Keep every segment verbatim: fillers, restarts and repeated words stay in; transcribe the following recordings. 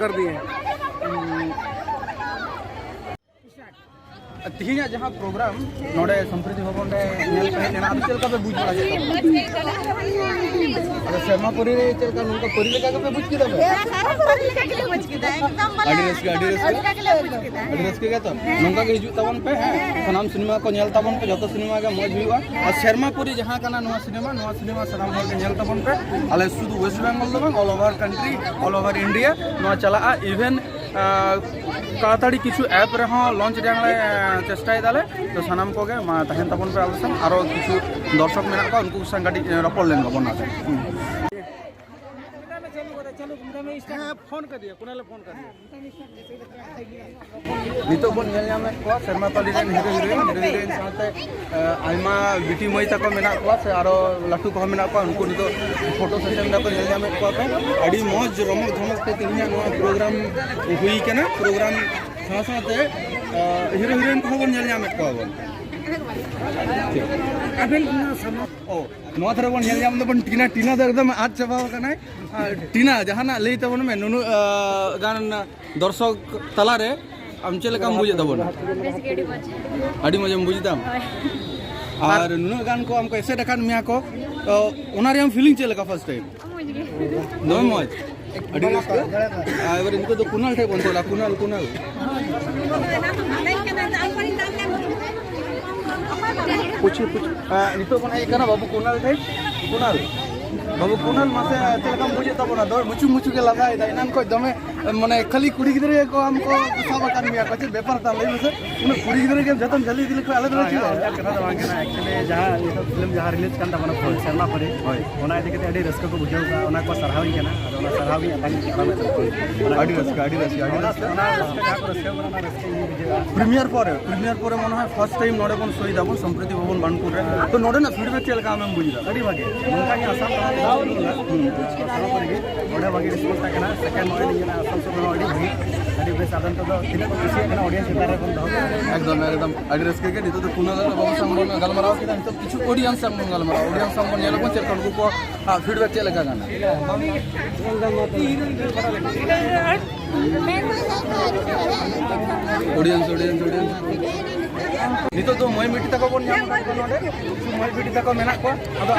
कर दिए। ᱛᱮᱦᱮᱧᱟᱜ ᱡᱟᱦᱟᱸ ᱯᱨᱳᱜᱨᱟᱢ ᱱᱚᱰᱮ ᱥᱚᱢᱯᱨᱤᱛᱤ ᱵᱷᱚᱵᱚᱱ ᱨᱮ ᱧᱮᱞ ᱯᱮ ᱦᱮᱡ ᱞᱮᱱᱟ, ᱟᱫᱚ ᱪᱮᱫ ᱞᱮᱠᱟ ᱯᱮ ᱵᱩᱡᱽ ᱵᱟᱲᱟ ᱠᱮᱫᱟ? ᱟᱫᱚ ᱥᱮᱨᱢᱟ ᱯᱩᱨᱤ ᱨᱮ ᱪᱮᱫ ᱞᱮᱠᱟ, ᱱᱚᱝᱠᱟ ᱯᱩᱨᱤ ᱞᱮᱠᱟ ᱜᱮᱯᱮ ᱵᱩᱡᱽ ᱠᱮᱫᱟ ᱯᱮ? ᱟᱹᱰᱤ ᱨᱟᱹᱥᱠᱟᱹ, ᱟᱹᱰᱤ ᱨᱟᱹᱥᱠᱟᱹ᱾ ᱟᱹᱰᱤ ᱨᱟᱹᱥᱠᱟᱹ ᱜᱮ ᱛᱚ᱾ ᱱᱚᱝᱠᱟ ᱜᱮ ᱦᱤᱡᱩᱜ ᱛᱟᱵᱚᱱ ᱯᱮ, ᱦᱮᱸ, ᱥᱟᱱᱟᱢ ᱥᱤᱱᱮᱢᱟ ᱠᱚ ᱧᱮᱞ ᱛᱟᱵᱚᱱ ᱯᱮ, ᱡᱚᱛᱚ ᱥᱤᱱᱮᱢᱟ ᱜᱮ ᱢᱚᱡᱽ ᱦᱩᱭᱩᱜᱼᱟ᱾ ᱟᱨ ᱥᱮᱨᱢᱟ ᱯᱩᱨᱤ ᱡᱟᱦᱟᱸ ᱠᱟᱱᱟ ᱱᱚᱣᱟ ᱥᱤᱱᱮᱢᱟ, ᱱᱚᱣᱟ ᱥᱤᱱᱮᱢᱟ ᱥᱟᱱᱟᱢ ᱦᱚᱲ ᱜᱮ ᱧᱮᱞ ᱛᱟᱵᱚᱱ ᱯᱮ᱾ ᱟᱞᱮ ᱥᱩᱫᱷᱩ ᱳᱭᱮᱥᱴ ᱵᱮᱝᱜᱚᱞ ᱫᱚ ᱵᱟᱝ, all over country, all over India ᱱᱚᱣᱟ ᱪᱟᱞᱟᱜᱼᱟ᱾ Even ᱟᱨ ᱛᱟᱲᱟᱛᱟᱲᱤ ᱠᱤᱪᱷᱩ ᱮᱯ ᱨᱮᱦᱚᱸ ᱞᱚᱧᱪ ᱨᱮᱭᱟᱜ ᱞᱮ, ᱮᱸ, ᱪᱮᱥᱴᱟᱭ ᱫᱟᱞᱮ᱾ ᱛᱚ ᱥᱟᱱᱟᱢ ᱠᱚᱜᱮ ᱢᱟ ᱛᱟᱦᱮᱱ ᱛᱟᱵᱚᱱ ᱯᱮ ᱟᱵᱚ ᱥᱟᱶ᱾ ᱟᱨᱚ ᱠᱤᱪᱷᱩ ᱫᱚᱨᱥᱚᱠ ᱢᱮᱱᱟᱜ ᱠᱚᱣᱟ, ᱩᱱᱠᱩ ᱠᱚ ᱥᱟᱶ ᱠᱟᱹᱴᱤᱡ, ᱮᱸ, ᱨᱚᱯᱚᱲ ᱞᱮᱱ ᱜᱮᱵᱚᱱ ᱟᱨ᱾ ᱦᱮᱸ, ᱯᱷᱳᱱ ᱠᱟᱫᱮᱭᱟ, ᱠᱩᱱᱟᱞᱮ ᱯᱷᱳᱱ ᱠᱟᱫᱮᱭᱟ᱾ ᱱᱤᱛᱚᱜ ᱵᱚᱱ ᱧᱮᱞ ᱧᱟᱢᱮᱫ ᱠᱚᱣᱟ ᱥᱮᱨᱢᱟ ᱯᱟᱹᱞᱤ ᱨᱮᱱ ᱦᱤᱨᱳ ᱦᱤᱨᱳᱭᱤᱱ, ᱦᱤᱨᱳ ᱦᱤᱨᱳᱭᱤᱱ ᱥᱟᱶᱛᱮ, ᱮ, ᱟᱭᱢᱟ ᱵᱤᱴᱤ ᱢᱟᱹᱭ ᱛᱟᱠᱚ ᱢᱮᱱᱟᱜ ᱠᱚᱣᱟ ᱥᱮ ᱟᱨᱚ ᱞᱟᱹᱴᱩ ᱠᱚᱦᱚᱸ ᱢᱮᱱᱟᱜ ᱠᱚᱣᱟ, ᱩᱱᱠᱩ ᱱᱤᱛᱚᱜ ᱯᱷᱳᱴᱳ ᱥᱮᱥᱚᱱ ᱨᱮᱠᱚ ᱧᱮᱞ ᱧᱟᱢᱮᱫ ᱠᱚᱣᱟ ᱠᱚ᱾ ᱟᱹᱰᱤ ᱢᱚᱡᱽ ᱨᱚᱢᱚᱡᱽ ᱫᱷᱚᱢᱚᱠ ᱛᱮ ᱛᱮᱦᱮᱧᱟᱜ ᱱᱚᱣᱟ ᱯᱨᱳᱜᱨᱟᱢ ᱦᱩᱭ ᱠᱟᱱᱟ᱾ ᱯᱨᱳᱜᱨᱟᱢ ᱥᱟᱶ ᱥᱟᱶᱛᱮ, ᱮ, ᱦᱤᱨᱳ ᱦᱤᱨᱳᱭᱤᱱ ᱠᱚᱦᱚᱸ ᱵᱚᱱ ᱧᱮᱞ ᱧᱟᱢᱮᱫ ᱠᱚᱣᱟ ᱵᱚᱱ᱾ ᱟᱵᱮᱱ ᱚᱱᱟ ᱥᱟᱢᱟᱝ ᱚ, ᱱᱚᱣᱟ ᱫᱷᱟᱨᱮ ᱵᱚᱱ ᱧᱮᱞ ᱧᱟᱢ ᱫᱟᱵᱚᱱ ᱴᱤᱱᱟ, ᱴᱤᱱᱟ ᱫᱚ ᱮᱠᱫᱚᱢ ᱟᱫ ᱪᱟᱵᱟᱣ ᱠᱟᱱᱟᱭ᱾ ᱟᱨ ᱴᱤᱱᱟ, ᱡᱟᱦᱟᱱᱟᱜ ᱞᱟᱹᱭ ᱛᱟᱵᱚᱱ ᱢᱮ, ᱱᱩᱱᱟᱹᱜ, ᱟ, ᱜᱟᱱ ᱫᱚᱨᱥᱚᱠ ᱛᱟᱞᱟᱨᱮ ᱟᱢ ᱪᱮᱫ ᱞᱮᱠᱟᱢ ᱵᱩᱡᱮᱫ ᱛᱟᱵᱚᱱᱟ? ᱵᱮᱥ ᱜᱮ, ᱟᱹᱰᱤ ᱢᱚᱡᱽ᱾ ᱟᱹᱰᱤ ᱢᱚᱡᱮᱢ ᱵᱩᱡᱽ ᱮᱫᱟᱢ? ᱦᱳᱭ᱾ ᱟᱨ ᱱᱩᱱᱟᱹᱜ ᱜᱟᱱ ᱠᱚ ᱟᱢ ᱠᱚ ᱮᱥᱮᱫ ᱟᱠᱟᱫ ᱢᱮᱭᱟ ᱠᱚ, ᱛᱚ ᱚᱱᱟ ᱨᱮᱭᱟᱜ feeling ᱪᱮᱫ ᱞᱮᱠᱟ first time? ᱢᱚᱡᱽ ᱜᱮ᱾ ᱫᱚᱢᱮ ᱢᱚᱡᱽ, ᱟᱹᱰᱤ ᱨᱟᱹᱥᱠᱟᱹ᱾ ᱟᱨ ᱮᱵᱟᱨᱮ ᱱᱤᱛᱚᱜ ᱫᱚ ᱠᱩᱱᱟᱞ ᱴᱷᱮᱱ ᱵᱚᱱ ᱪᱟᱞᱟᱜᱼᱟ, ᱠᱩᱱᱟᱞ, ᱠᱩᱱᱟᱞ᱾ ᱯᱩᱪᱷᱤ, ᱯᱩᱪᱷᱤ᱾ ᱟᱨ ᱱᱤᱛᱚᱜ ᱵᱚᱱ ᱦᱮᱡ ᱟᱠᱟᱱᱟ ᱵᱟᱹᱵᱩ ᱠᱩᱱᱟᱞ ᱴᱷᱮᱱ᱾ ᱠᱩᱱᱟᱞ, ᱵᱟᱹᱵᱩ ᱠᱩᱱᱟᱞ, ᱢᱟᱥᱮ ᱪᱮᱫ ᱞᱮᱠᱟᱢ ᱵᱩᱡᱮᱫ ᱛᱟᱵᱚᱱᱟ? ᱫᱚᱢᱮ ᱢᱩᱪᱩ ᱢᱩᱪᱩ ᱜᱮ ᱞᱟᱸᱫᱟᱭᱮᱫᱟ, ᱮᱱᱟᱱ ᱠᱷᱚᱱ ᱫᱚᱢᱮ, ᱢᱟᱱᱮ, ᱠᱷᱟᱹᱞᱤ ᱠᱩᱲᱤ ᱜᱤᱫᱽᱨᱟᱹ ᱜᱮᱠᱚ ᱟᱢ ᱠᱚ ᱥᱟᱵ ᱟᱠᱟᱫ ᱢᱮᱭᱟ ᱠᱚ, ᱪᱮᱫ ᱵᱮᱯᱟᱨ ᱛᱟᱢ ᱞᱟᱹᱭ ᱢᱮᱥᱮ? ᱩᱱᱟᱹᱜ ᱠᱩᱲᱤ ᱜᱤᱫᱽᱨᱟᱹ ᱜᱮᱢ ᱡᱚᱛᱚᱢ ᱡᱷᱟᱹᱞᱤ ᱤᱫᱤ ᱞᱮᱠᱚ ᱠᱷᱟᱱ ᱟᱞᱮ ᱫᱚᱞᱮ ᱵᱟᱝ, ᱪᱮᱫ? ᱚᱱᱠᱟᱱ ᱠᱟᱛᱷᱟ ᱫᱚ ᱵᱟᱝ ᱠᱟᱱᱟ᱾ Actually, ᱡᱟᱦᱟᱸ ᱱᱤᱛᱚᱜ film ᱡᱟᱦᱟᱸ release ᱠᱟᱱ ᱛᱟᱵᱚᱱᱟ, ᱯᱷᱩᱞ ᱥᱮᱨᱢᱟ ᱯᱟᱹᱨᱤ, ᱦᱳᱭ᱾ ᱚᱱᱟ ᱤᱫᱤ ᱠᱟᱛᱮ ᱟᱹᱰᱤ ᱨᱟᱹᱥᱠᱟᱹ ᱠᱚ ᱵᱩᱡᱷᱟᱹᱣ ᱠᱟᱜᱼᱟ, ᱚᱱᱟ ᱠᱚ ᱥᱟᱨᱦᱟᱣᱤᱧ ᱠᱟᱱᱟ᱾ ᱟᱫᱚ ᱚᱱᱟ ᱥᱟᱨᱦᱟᱣ ᱜᱤᱧ ᱟᱛᱟᱝ ᱠᱟᱱᱟ᱾ ᱟᱹᱰᱤ ᱨᱟᱹᱥᱠᱟᱹ, ᱟᱹᱰᱤ ᱨᱟᱹᱥᱠᱟᱹ, ᱟᱹᱰᱤ ᱨᱟᱹᱥᱠᱟᱹ᱾ ᱚᱱᱟ ᱨᱟᱹᱥᱠᱟᱹ ᱡᱟᱦᱟᱸ ᱠᱚ ᱨᱟᱹᱥᱠᱟᱹ ᱠᱟᱱᱟ, ᱚᱱᱟ ᱨᱟᱹᱥᱠᱟᱹ ᱤᱧ ᱵᱩᱡᱷᱟᱹᱣᱟ᱾ Premiere ᱯᱚᱨᱮ, premiere ᱯᱚᱨᱮ ᱢᱚᱱᱮ ᱦᱚᱭ first time ᱱᱚᱰᱮ ᱵᱚᱱ ᱥᱳᱭ ᱫᱟᱵᱚᱱ ᱥᱚᱢᱯᱨᱤᱛᱤ ᱵᱷᱚᱵᱚᱱ ᱵᱟᱱᱯᱩᱨ ᱨᱮ᱾ ᱛᱚ ᱱᱚᱰᱮᱱᱟᱜ feedback ᱪᱮᱫ ᱞᱮᱠᱟ ᱟᱢᱮᱢ ᱵᱩᱡ ᱮᱫᱟ? ᱟᱹᱰᱤ ᱵᱷᱟᱜᱮ, ᱱᱚᱝᱠᱟ ᱜᱮ ᱟᱥᱟᱢ ᱨᱮᱦᱚᱸ ᱦᱩᱸ᱾ ᱟᱥᱟᱢ ᱠᱚᱨᱮ ᱜᱮ ᱱᱚᱰᱮ ᱵᱷᱟᱜᱮ response ᱛᱟᱦᱮᱸ ᱠᱟᱱᱟ᱾ Second ᱱᱚᱜᱼᱚᱭ ᱱᱤᱭᱟᱹ ᱟᱥᱟᱢ ᱥᱮᱫ ᱨᱮᱦᱚᱸ ᱟᱹᱰᱤ ᱵᱷᱟᱜᱮ᱾ ᱵᱮᱥ, ᱟᱫᱚ ᱱᱤᱛᱚᱜ ᱫᱚ ᱛᱤᱱᱟᱹᱜ ᱠᱚ ᱠᱩᱥᱤᱭᱟᱜ ᱠᱟᱱᱟ audience ᱪᱮᱛᱟᱱ ᱨᱮ ᱵᱚᱱ ᱫᱚᱦᱚ ᱠᱟᱜᱼᱟ᱾ ᱮᱠᱫᱚᱢ, ᱮᱠᱫᱚᱢ᱾ ᱟᱹᱰᱤ ᱨᱟᱹᱥᱠᱟᱹ ᱜᱮ᱾ ᱱᱤᱛᱚᱜ ᱫᱚ ᱠᱩᱱᱟᱹ ᱫᱟᱫᱟ ᱵᱟᱹᱵᱩ ᱥᱟᱶ ᱵᱚᱱ ᱜᱟᱞᱢᱟᱨᱟᱣ ᱠᱮᱫᱟ, ᱱᱤᱛᱚᱜ ᱠᱤᱪᱷᱩ audience ᱥᱟᱶ ᱵᱚᱱ ᱜᱟᱞᱢᱟᱨᱟᱣᱟ᱾ Audience ᱥᱟᱶ ᱵᱚᱱ ᱧᱮᱞ ᱟᱵᱚᱱ ᱪᱮᱫ ᱞᱮᱠᱟ ᱩᱱᱠᱩ ᱠᱚ, ᱟᱜ, feedback ᱪᱮᱫ ᱞᱮᱠᱟ ᱠᱟᱱᱟ? Audience, audience, audience᱾ ᱱᱤᱛᱚᱜ ᱫᱚ ᱢᱟᱹᱭ ᱵᱤᱴᱤ ᱛᱟᱠᱚ ᱵᱚᱱ ᱧᱟᱢ ᱟᱠᱟᱫ ᱠᱚᱣᱟ ᱱᱚᱰᱮ᱾ ᱠᱤᱪᱷᱩ ᱢᱟᱹᱭ ᱵᱤᱴᱤ ᱛᱟᱠᱚ ᱢᱮᱱᱟᱜ ᱠᱚᱣᱟ᱾ ᱟᱫᱚ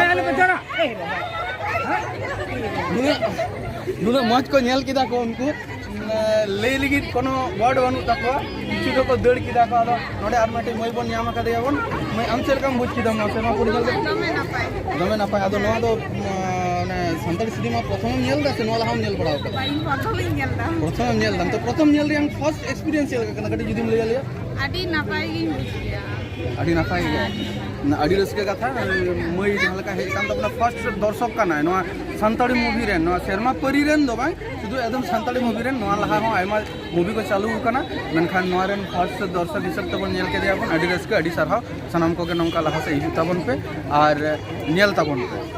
ᱱᱩᱱᱟᱹᱜ, ᱱᱩᱱᱟᱹᱜ ᱢᱚᱡᱽ ᱠᱚ ᱧᱮᱞ ᱠᱮᱫᱟ ᱠᱚ ᱩᱱᱠᱩ᱾ ᱞᱟᱹᱭ ᱞᱟᱹᱜᱤᱫ ᱠᱳᱱᱳ word ᱵᱟᱹᱱᱩᱜ ᱛᱟᱠᱚᱣᱟ᱾ ᱠᱤᱪᱷᱩ ᱫᱚᱠᱚ ᱫᱟᱹᱲ ᱠᱮᱫᱟ ᱠᱚ᱾ ᱟᱫᱚ ᱱᱚᱰᱮ ᱟᱨ ᱢᱤᱫᱴᱮᱱ ᱢᱟᱹᱭ ᱵᱚᱱ ᱧᱟᱢ ᱟᱠᱟᱫᱮᱭᱟ ᱵᱚᱱ᱾ ᱢᱟᱹᱭ, ᱟᱢ ᱪᱮᱫ ᱞᱮᱠᱟᱢ ᱵᱩᱡᱽ ᱠᱮᱫᱟ ᱱᱚᱣᱟ ᱥᱮᱨᱢᱟ ᱯᱩᱨᱤ ᱧᱮᱞ ᱠᱟᱛᱮ? ᱫᱚᱢᱮ ᱱᱟᱯᱟᱭ᱾ ᱫᱚᱢᱮ ᱱᱟᱯᱟᱭ᱾ ᱟᱫᱚ ᱱᱚᱣᱟ ᱫᱚ, ᱩᱢ, ᱚᱱᱮ ᱥᱟᱱᱛᱟᱲᱤ ᱥᱤᱱᱮᱢᱟ ᱯᱨᱚᱛᱷᱚᱢᱮᱢ ᱧᱮᱞ ᱮᱫᱟ ᱥᱮ ᱱᱚᱣᱟ ᱞᱟᱦᱟᱢ ᱧᱮᱞ ᱵᱟᱲᱟ ᱟᱠᱟᱫᱟ? ᱤᱧ ᱯᱨᱚᱛᱷᱚᱢᱤᱧ ᱧᱮᱞ ᱮᱫᱟ᱾ ᱯᱨᱚᱛᱷᱚᱢᱮᱢ ᱧᱮᱞ ᱮᱫᱟ᱾ ᱛᱚ ᱯᱨᱚᱛᱷᱚᱢ ᱧᱮᱞ ᱨᱮᱭᱟᱜ first experience ᱪᱮᱫ ᱞᱮᱠᱟ ᱠᱟᱱᱟ? ᱠᱟᱹᱴᱤᱡ ᱡᱩᱫᱤᱢ ᱞᱟᱹᱭ ᱟᱞᱮᱭᱟ᱾ ᱟᱹᱰᱤ ᱱᱟᱯᱟᱭ ᱜᱤᱧ ᱵᱩᱡᱽ ᱠᱮᱫᱟ᱾ ᱟᱹᱰᱤ ᱱᱟᱯᱟᱭ ᱜᱮ᱾ ᱟᱹᱰᱤ ᱨᱟᱹᱥᱠᱟᱹ ᱠᱟᱛᱷᱟ᱾ ᱢᱟᱹᱭ ᱡᱟᱦᱟᱸ ᱞᱮᱠᱟ ᱦᱮᱡ ᱟᱠᱟᱱ ᱛᱟᱵᱚᱱᱟ, first ᱫᱚᱨᱥᱚᱠ ᱠᱟᱱᱟᱭ ᱱᱚᱣᱟ ᱥᱟᱱᱛᱟᱲᱤ movie ᱨᱮᱱ, ᱱᱚᱣᱟ ᱥᱮᱨᱢᱟ ᱯᱟᱹᱨᱤ ᱨᱮᱱ ᱫᱚ ᱵᱟᱝ, ᱥᱩᱫᱷᱩ ᱮᱠᱫᱚᱢ ᱥᱟᱱᱛᱟᱲᱤ movie ᱨᱮᱱ᱾ ᱱᱚᱣᱟ ᱞᱟᱦᱟ ᱦᱚᱸ ᱟᱭᱢᱟ movie ᱠᱚ ᱪᱟᱹᱞᱩ ᱟᱠᱟᱱᱟ, ᱢᱮᱱᱠᱷᱟᱱ ᱱᱚᱣᱟ ᱨᱮᱱ first ᱫᱚᱨᱥᱚᱠ ᱦᱤᱥᱟᱹᱵ ᱛᱮᱵᱚᱱ ᱧᱮᱞ ᱠᱮᱫᱮᱭᱟ ᱵᱚᱱ᱾ ᱟᱹᱰᱤ ᱨᱟᱹᱥᱠᱟᱹ, ᱟᱹᱰᱤ ᱥᱟᱨᱦᱟᱣ᱾ ᱥᱟᱱᱟᱢ ᱠᱚᱜᱮ ᱱᱚᱝᱠᱟ ᱞᱟᱦᱟ ᱥᱮᱫ ᱦᱤᱡᱩᱜ ᱛᱟᱵᱚᱱ ᱯᱮ ᱟᱨ ᱧᱮᱞ ᱛᱟᱵᱚᱱ ᱯᱮ᱾